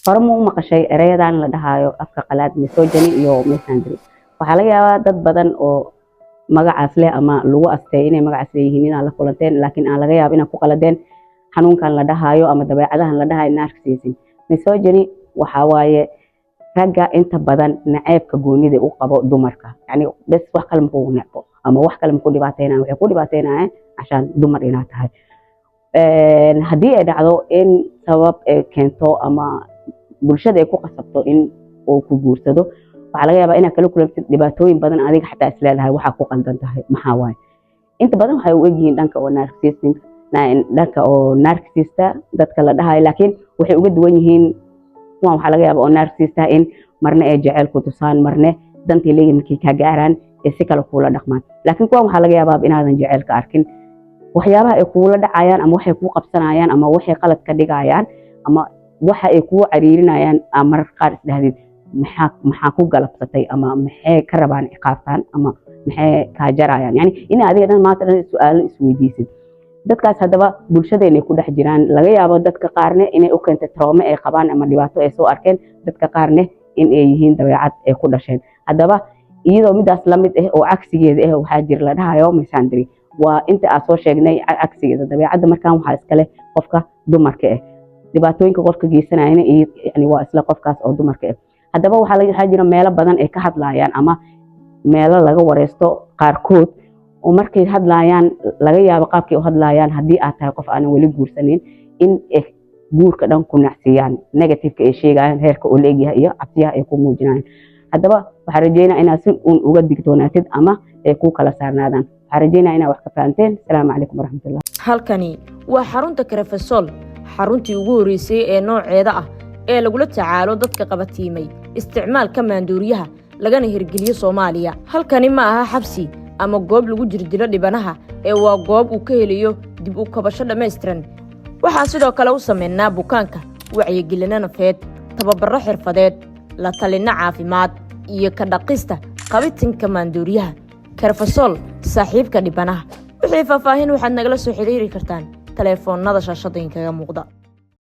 Hore ma u maqashay ereyadan la dhahaayo afka qalaad misogyny iyo misandry? Waxaa laga yaabaa dad badan oo magacaas leh ama lagu astay inay magacaas leeyihiin inaad la kulanteen, laakiin aan laga yaabo inaad ku qaladeen xanuunkan la dhahaayo ama dabeecadahan la dhahayo narcissism. Misogyny waxaa waaye ragga inta badan naceebka goonida u qabo dumarka, yani bes wax kale makugu necbo ama wax kale maku dhibaateynayan, waxay ku dhibaateynayaan cashaan dumar inaad tahay. Haddii ay dhacdo in sabab ay keento ama bulshada ay ku qasabto in uu ku guursado, waxaa laga yaabaa inaad kala kulantid dhibaatooyin badan, adiga xataa isleedahay waxaa ku qaldan tahay maxaa waaye. Inta badan waxay u egyihiin dhanka oo narcissism, dhanka oo narcissista dadka la dhahayo, laakiin waxay uga duwan yihiin kuwan waxaa laga yaabaa oo narcissista in marna ay jeceyl ku tusaan, marne dantay leeyihin markay kaa gaaraan ee si kale kuula dhaqmaan. Laakiin kuwan waxaa laga yaabaa inaadan jeceylka arkin, waxyaabaha ay kuula dhacayaan ama waxay kuu qabsanayaan ama waxay qalad ka dhigayaan ama waxa ay kuu cariirinayaan, mararka qaar isdhahdid maxaa ku galabsatay ama maxay ka rabaan ciqaabtaan ama maxay kaa jarayaan, yani in adiga dhan maanta dhan su-aalo isweydiisid. Dadkaas haddaba bulshadeena ku dhex jiraan. Laga yaabo dadka qaarne inay u keentay trauma ay qabaan ama dhibaato ay soo arkeen, dadka qaarne in ay yihiin dabeecad ay ku dhasheen. Haddaba iyadoo midaas la mid ah oo cagsigeeda ah waxaa jira la dhahayo misandry. Waa inta aan soo sheegnay cagsigeeda. Dabeecadda markaan waxaa iskale qofka dumarka ah, dhibaatooyinka qofka geysanayana yani waa isla qofkaas oo dumarka ah. Haddaba waxaa jira meelo badan ay ka hadlayaan ama meelo laga wareysto qaarkood oo markay hadlayaan laga yaabo qaabkay u hadlayaan, haddii aad tahay qof aanan weli guursanin, in guurka dhan ku nacsiiyaan, negativeka ay sheegayaan heerka uu leegyahay iyo cabsiyaha ay ku muujinayaan. Haddaba waxaa rajeynaa inaad si uun uga digtoonaatid ama ay ku kala saarnaadaan. Waxaa rajeynaa inaad wax ka fahanteen. Asalaamu calaykum waraxmatullah. Halkani waa xarunta Karafasol, xaruntii ugu horreysay ee nooceeda ah ee lagula tacaalo dadka qabatiimay isticmaalka maanduuriyaha, lagana hirgeliyo Soomaaliya. Halkani ma aha xabsi ama goob lagu jirdilo dhibanaha, ee waa goob uu ka helayo dib u kabasho dhammaystiran. Waxaan sidoo kale u samaynaa bukaanka wacyigelinno nafeed, tababarro xirfadeed, la talinno caafimaad iyo ka dhaqista qabitinka maanduuriyaha. Karfasol, saaxiibka dhibanaha. Wixii faahfaahin waxaad nagala soo xiriiri kartaan taleefoonnada shaashada inkaga muuqda.